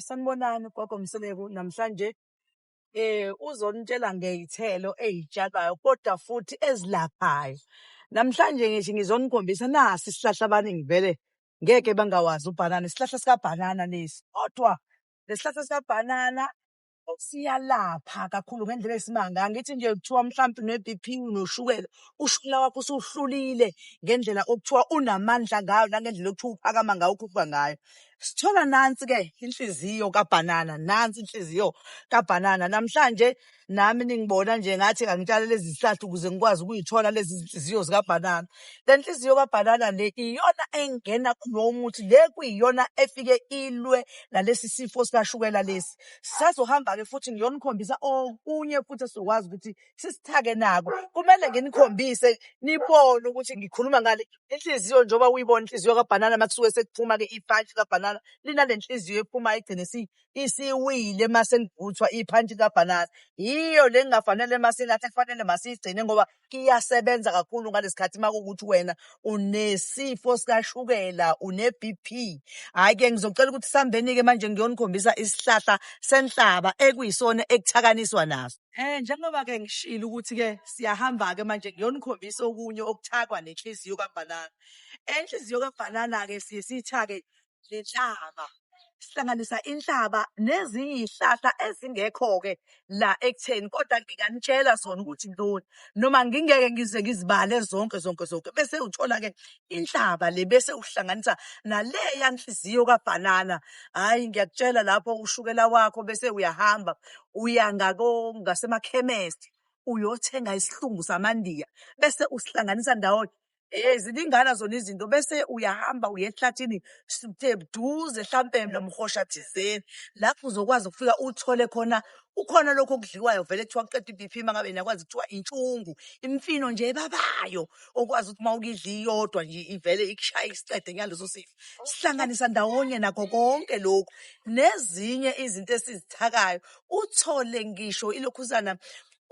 Sanibonani ugogo Mseleku namhlanje uzonitshela ngey'thelo ey'tshalwayo kodwa futhi ezilaphayo. Namhlanje ngithi ngizonikhombisa nasi isihlahla abaningi vele ngeke bangawazi ubhanana, isihlahla sikabhanana lesi. Kodwa lesihlahla sikabhanana siyalapha kakhulu ngendlela eyisimanga. Angithi nje kuthiwa mhlampe une-B_P unoshukela, ushukela wakho usuhlulile ngendlela okuthiwa unamandla ngayo nangendlela okuthiwa uphakama ngayo ukhuphuka ngayo. Sithola nansi-ke inhliziyo kabhanana, nansi inhliziyo kabhanana. Namhlanje nami ningibona nje ngathi angitshale lezi zihlahla ukuze ngikwazi ukuyithola lezi zinhliziyo zikabhanana. Le nhliziyo kabhanana le iyona engena kulowo muthi, le kuyiyona efike ilwe nalesi sifo sikashukela lesi. Sisazohamba-ke futhi ngiyonikhombisa okunye futhi esizokwazi ukuthi sisithake nako. Kumele nginikhombise nibone ukuthi ngikhuluma ngale inhliziyo njengoba uyibona inhliziyo kabhanana uma kusuke sekuphuma-ke ipantshi kabhanana linale nhliziyo ephumayo igcine isiwile uma selivuthwa iphantshi kabhanana. Yiyo le engafanele masilahle kufanele masiyigcine ngoba iyasebenza kakhulu ngalesi khathi uma kuwukuthi wena unesifo sikashukela une-B_P. Hhayi-ke ngizocela ukuthi sihambeni-ke manje ngiyonikhombisa isihlahla senhlaba ekuyisona ekuthakaniswa naso. Njengoba-ke ngishilo ukuthi-ke siyahamba-ke manje ngiyonikhombisa okunye okuthakwa nenhliziyo kabhanana. Inhliziyo kabhanana-ke siye siyithake nenhlaba. Sihlanganisa inhlaba nezinye iy'hlahla ezingekho-ke la ekutheni kodwa nginganitshela zona ukuthi ntoni noma ngingeke ngize ngizibale zonke zonke zonke. Bese uthola-ke inhlaba le bese uhlanganisa naleya nhliziyo kabhanana. Hhayi ngiyakutshela lapho ushukela wakho bese uyahamba uya ngako ngasemakhemesti uyothenga isihlungu samandiya bese usihlanganisa ndawonye. Ziningana zona izinto bese uyahamba uye ehlathini duze hlampe nomhosha thizeni lapho uzokwazi ukufika uthole khona ukhona lokho okudliwayo vele kuthiwa kuqeda i-B_P uma ngabe nakwazi kuthiwa intshungu imfino nje ebabayo okwazi ukuthi uma ukuyidla iyodwa nje ivele ikushaye isicede ngaleso sifo. Sihlanganisa ndawonye nakho konke lokhu nezinye izinto esizithakayo uthole ngisho ilokhuzana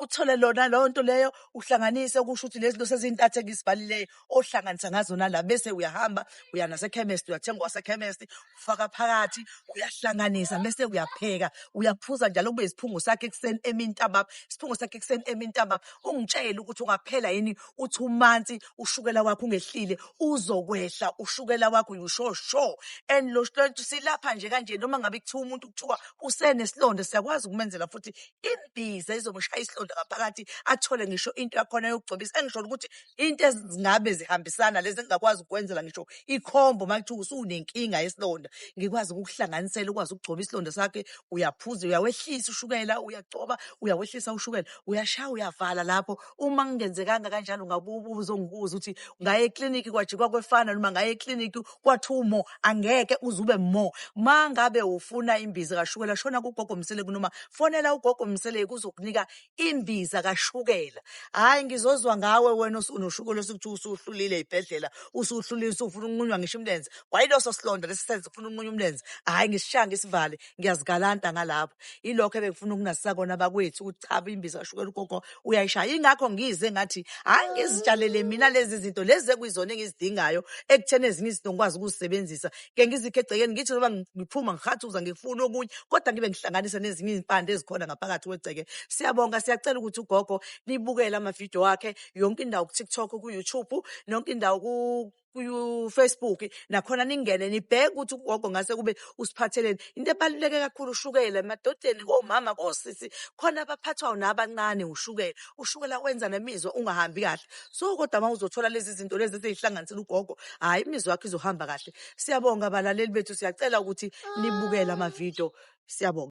uthole lona leyo nto leyo uhlanganise okusho ukuthi lezi zinto sezintathu engizibalileyo ohlanganisa ngazo nala bese uyahamba uya nasekhemesti uyathenga wasekhemesti ufaka phakathi uyahlanganisa bese uyapheka uyaphuza njalo kube isiphungo sakhe ekuseni emini ntambama isiphungo sakhe ekuseni emini ntambama ungitshele ukuthi ungaphela yini uthi umansi ushukela wakho ungehlile uzokwehla ushukela wakho you sure sure and lo silapha nje kanje noma ngabe kuthiwa umuntu kuthiwa usenesilonda siyakwazi ukumenzela futhi imbiza izomshaya isilonda ngaphakathi athole ngisho into yakhona yokugcobisa engisho ukuthi into ezingabe zihambisana lezi engingakwazi ukwenzela ngisho ikhombo uma kuthiwa usunenkinga yesilonda ngikwazi ukukuhlanganisela ukwazi ukugcoba isilonda sakhe uyaphuza uyawehlisa ushukela uyagcoba uyawehlisa ushukela uyashaya uyavala lapho uma kungenzekanga kanjalo ungabuza uzongibuza ukuthi ngaye ekliniki kwajikwa kwefana noma ngaye ekliniki kwathiwa umo angeke uze ube mo ma ngabe ufuna imbiza kashukela shona kugogo Mseleku noma fonela ugogo Mseleku uzokunika imbiza kashukela. Hhayi ngizozwa ngawe wena unoshukela osukuthi usuhlulile ey'bhedlela usuhlulile usufuna ukunqunywa ngisho imilenze kwayiloso silonda lesi senze ufuna ukunqunywa umlenze hhayi ngisishaya ngisivale ngiyazigalanta ngalapho. Yilokho ebengifuna ukunazisa kona bakwethu ukuthi cha imbiza kashukela ugogo uyayishaya. Yingakho ngize ngathi hhayi ngizitshalele mina lezi zinto lezi ekuyizona engizidingayo ekutheni ezinye izinto ngikwazi ukuzisebenzisa. Ke ngizikhe egcekeni ngithi noma ngiphuma ngihathuza ngifuna okunye kodwa ngibe ngihlanganisa nezinye izimpande ezikhona ngaphakathi kwegceke. Siyabonga siyacela ukuthi ugogo nibukele amavidiyo akhe yonke indawo ku-TikTok, ku-YouTube, yonke indawo ku-Facebook nakhona ningene nibheke ukuthi ugogo ngase kube usiphatheleni into ebaluleke kakhulu ushukela emadodeni komama kosisi khona abaphathwayo nabancane ushukela ushukela wenza nemizwa ungahambi kahle so kodwa uma uzothola lezi zinto lezi eseyihlanganisile ugogo hhayi imizwa yakho izohamba kahle siyabonga balaleli bethu siyacela ukuthi nibukele amavidiyo siyabonga.